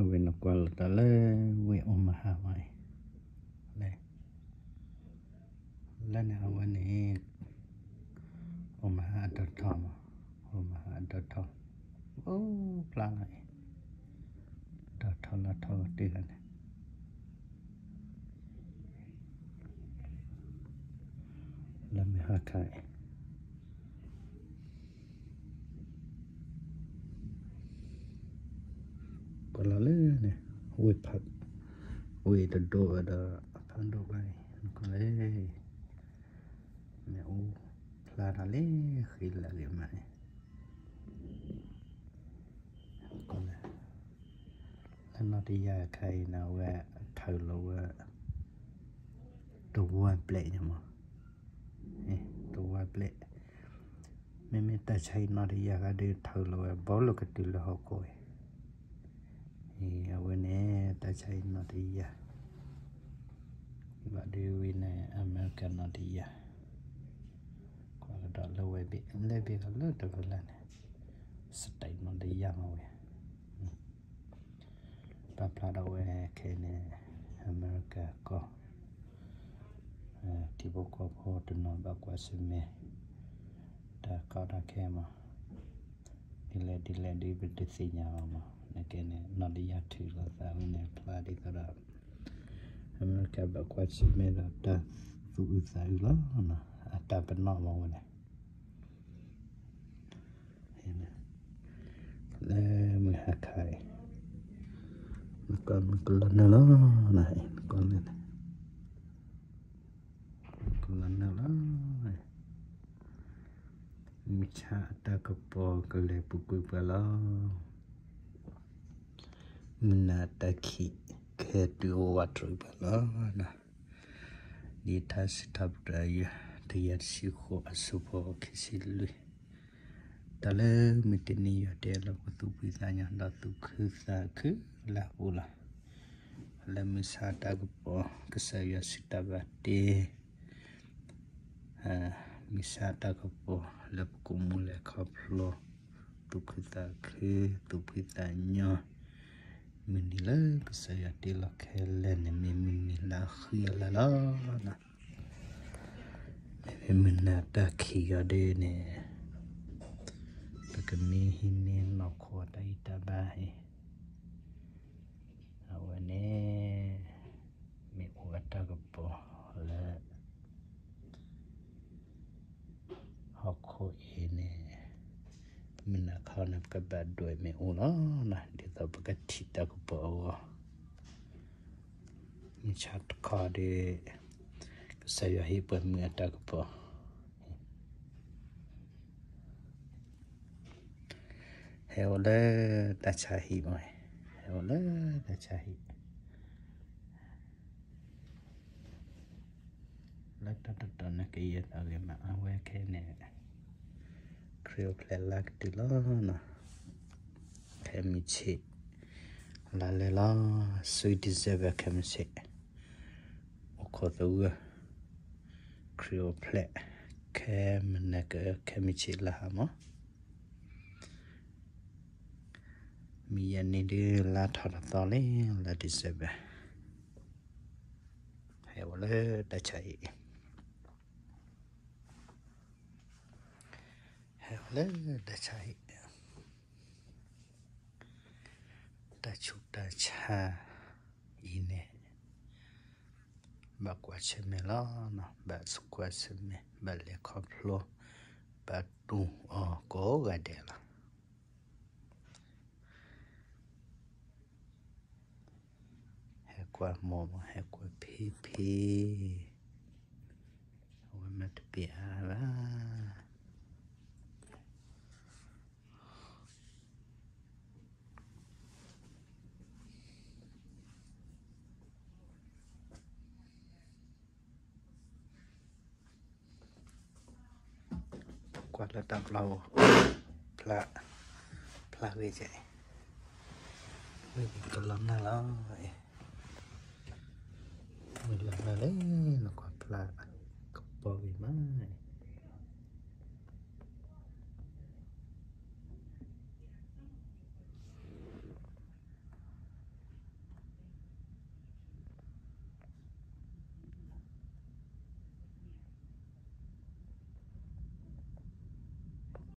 အဝဲနကွၢ်လီၤတၢ်လၢဝ့ၢ် Omaha မးအံၤ, လၢ လၢန့ၣ်အဝဲန့ၣ် Omaha အဒိၣ်ထီၣ်မး, Omaha အဒိၣ်ထီၣ်, အိၣ်ဖျါလီၤအံၤ, ဒိၣ်ထီၣ်လီၤထီၣ်လီၤတံၢ်လီၤန့ၣ် လၢမုၢ်ဟါခါအံၤ ကွၢ်လီၤလၢန့ၣ်, ဝ့ၢ်ဖး, ဝ့ၢ်တဒိၣ်ဝဲဒီး ဖးဒိၣ်ဘၣ်အံၤ နကွၢ်လၢ မ့ၣ်အူဖျါထီၣ်လၢဃံလၢအဂ့ၤမးန့ၣ် လၢနီၣ်တယၢ်ခါအံၤန့ၣ် အဝဲထုးလီၤဝဲ တဝၢဘျဲၣ်ညါမး, တဝၢဘျဲၣ်, မ့မ့ၢ်တၢ်ဆါဟံၣ်နီၣ်တယၢ်ခါဒီး ထုးလီၤဝဲ ဘီလၢကတုၤလၢဟီၣ်ခိၣ်အံၤ, အဝဲန့ၣ် တၢ်ဆါဟံၣ်နီၣ်တယၢ်, ဘၣ်ဒုးဝံၤန့ၣ် အမဲရကၤနီၣ်တယၢ်, ကွၢ်ကဒီးလၢဝဲဘ့ၣ် လၢဘ့ၣ်ကလၢတဖၣ်လၢ်န့ၣ် စတဲးနီၣ်တယၢ်မးဝဲ ပာ်ဖျါထီၣ်ဝဲခဲအံၤန့ၣ် အမဲရကၤကီၢ် ထံဖိကီၢ်ဖိတနီၤဘၣ်ကွၢ်ဆၢၣ်မဲာ် တၢ်ကီတၢ်ခဲမး, ဒ်လဲၣ်ဒ်လဲၣ်ဒ်ပတသ့ၣ်ညါဘၣ်မး, နကဲန့ၣ် နီၣ်တယၢ်ထုးလီၤသးဝဲန့ၣ် ဖျါဒ်သိးဒီး အမဲရကၤဘၣ်ကွၢ်ဆၢၣ်မဲာ်ဒီးတၢ်သူၣ်အုးသးအုးလီၤ, အတၢ်ပနီၣ်မးဝဲန့ၣ် လၢမုၢ်ဟါခါအံၤ နကွၢ်မုၢ်ကလီၤနုာ်လီၤ, နကွၢ်လၢန့ၣ် ကလီၤနုာ်လီၤ, မုၢ်ဆါအတၢ်ကပီၤကလဲၤပူၤကွံာ်ပှၤလီၤ, မုၢ်နၤအတၢ်ခံးကဟဲတုၤအိၣ်ဝးတရံးပှၤလီၤ. ဒ်ထါစံးထီၣ်ပတြၢၤ တကယၤတဆံဃိး အဆၢဖိခံဆံလွံၢ်, တၢ်လၢမုၢ်တနံၤယွၤတဲလၢပကသူၣ်ဖှံသးညီ ဒီးသူၣ်ခုသးခုလၢအပူၤလီၤ. လၢမုၢ်ဆါတၢ်ကပီၤ ကစၢ်ယွၤစံးတၢ်ဘၣ်တ့ မုၢ်ဆါတၢ်ကပီၤ လၢပကမူလဲၤခီဖျိ သူၣ်ခုသးခု သူၣ်ဖှံသးညီ မုၢ်နံၤလၢကစၢ်ယွၤတ့လီၤခဲလၢာ်န့ၣ် မ့ၢ်မုၢ်နံၤလၢအဃံအလၤလီၤ. မ့မ့ၢ်မုၢ်နၤတၢ်ခံးအီၤဒ်န့ၣ် ပကမ့ၢ်ဟံးန့ၢ်နီၢ်ခိအတၢ်ဂံၢ်တၢ်ဘါအံၤ အဝဲန့ၣ် မ့ၣ်အူအတၢ်ကပီၤလၢ ဟီၣ်ခိၣ်အံၤန့ၣ် မုၢ်နၤခီန့ၣ် ပကဘၣ်ဒွဲၣ်မ့ၣ်အူလီၤ. ဒ်သိးပကထံၣ်တၢ်ကပီၤအဂီၢ် မုၢ်ဆါတခီဒီး ကစၢ်ယွၤဟ့ၣ်ပှၤမုၢ်အတၢ်ကပီၤ ဟဲအိၣ်လၢတၢ်ဆါဟံၣ်မး, ဟဲအိၣ်လၢတၢ်ဆါဟံၣ် လၢတၢ်တတီၤန့ၣ်ကယဲၢ်တၢ်ဂ့ၤမး အဝဲခဲအံၤန့ၣ် ခရံာ်အိၣ်ဖျဲၣ်လါကတၢၢ်လီၤ. ခဲမုၢ်ဆ့ၣ် လါလဲလီၤ, ဆူ December ခဲမုၢ်ဆ့ၣ် အိၣ်ခိးသဂၢၢ် ခရံာ်အိၣ်ဖျဲၣ် ခဲမုၢ်နၤက ခဲမုၢ်ဆ့ၣ်လါဟါမး, မုၢ်ယဲၢ်နံၤဒုး လါထီၣ်တသီလံ လါ December ဟဲအိၣ်လၢတၢ်ဆါဟံၣ်အံၤ, ဟဲအိၣ်လၢတၢ်ဆါဟံၣ်, တၢ်ဆူးတၢ်ဆါအံၤန့ၣ် ဘၣ်ကွၢ်ဆၢၣ်မဲာ်လီၤ, ဘၣ်ကွၢ်ဆၢၣ်မဲာ် ဘၣ်လဲၤခီဖျိ ဘၣ်တူၢ်အီၤကိးဂၤဒဲးလီၤ. ဟဲကွၢ်မိၢ်မး ဟဲကွၢ်ဖံဖံ, အဝဲမၤတပ့ၤအါဘၣ်. ကွၢ်လၢတၢ်ဘျီဧိၤ, ဖျါ, ဖျါဂ့ၤကဲ, မုၢ်ကလီၤနၢ်လီၤ, မုၢ်လီၤနၢ်လံ, နကွၢ်